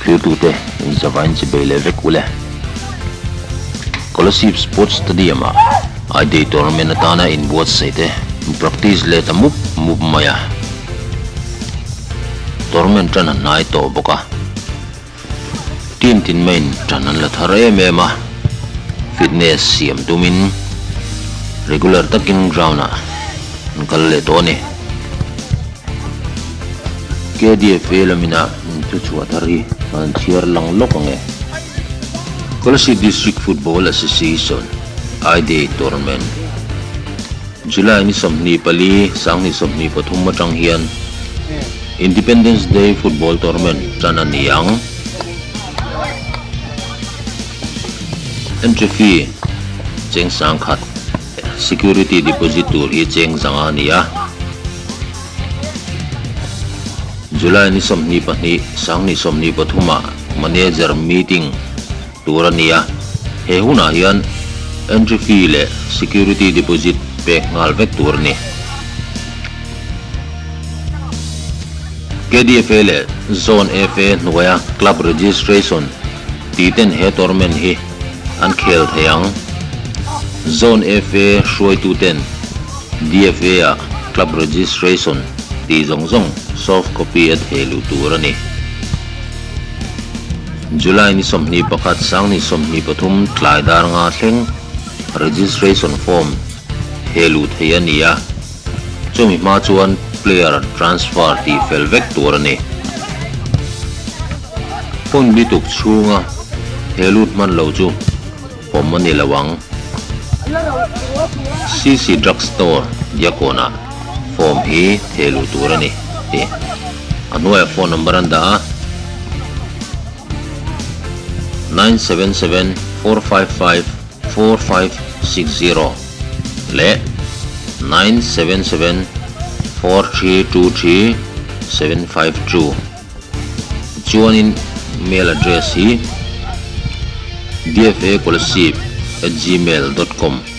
Thirtute inzavain chibei leh vek ule. Kolasib Sports Stadium ah I-Day Tournament atana inbuatsaih te in practice leh ta mup mup mai a. Tournament tan a hnai tawh bawk a. Team tin maiin tan an la thar em em a. Fitness siam tumin regular takin ground ah an kal leh tawh a ni. KDFA lamina inthu chhuah thar hi kan chhiar lang lawk ang e. Kolasib District Football Association I-Day Tournament July ni 24, 2023 atang hian Independence Day Football Tournament tan a ni ang. Entry fee cheng sangkhat, security deposit tur hi cheng zanga a ni a. July ni 22, 2023 ah Manager meeting tur a ni a, he hunah hian entry fee leh security deposit pek nghal vek tur a ni. KDFA leh Zone FA hnuaia club registration tih ten he tournament hi an khel thei ang. Zone FA hruaituten DFA-ah club registration tih zawng zawng soft copy a theh luh tur a ni. July ni 21, 2023 tlai dar nga thleng registration form theh luh theih a ni a, chumi hma chuan player transfer tih fel vek tur a ni. Hun bituk chhunga theh lut hman lo chu pawm a ni lo ang. CC Drug Store Diakona form hi theh luh tur a ni tih a hnuaiah phone number an dah a, 977 455 4560 leh 977 4323 752. Chuanin mail address hi dfakolasib@gmail.com.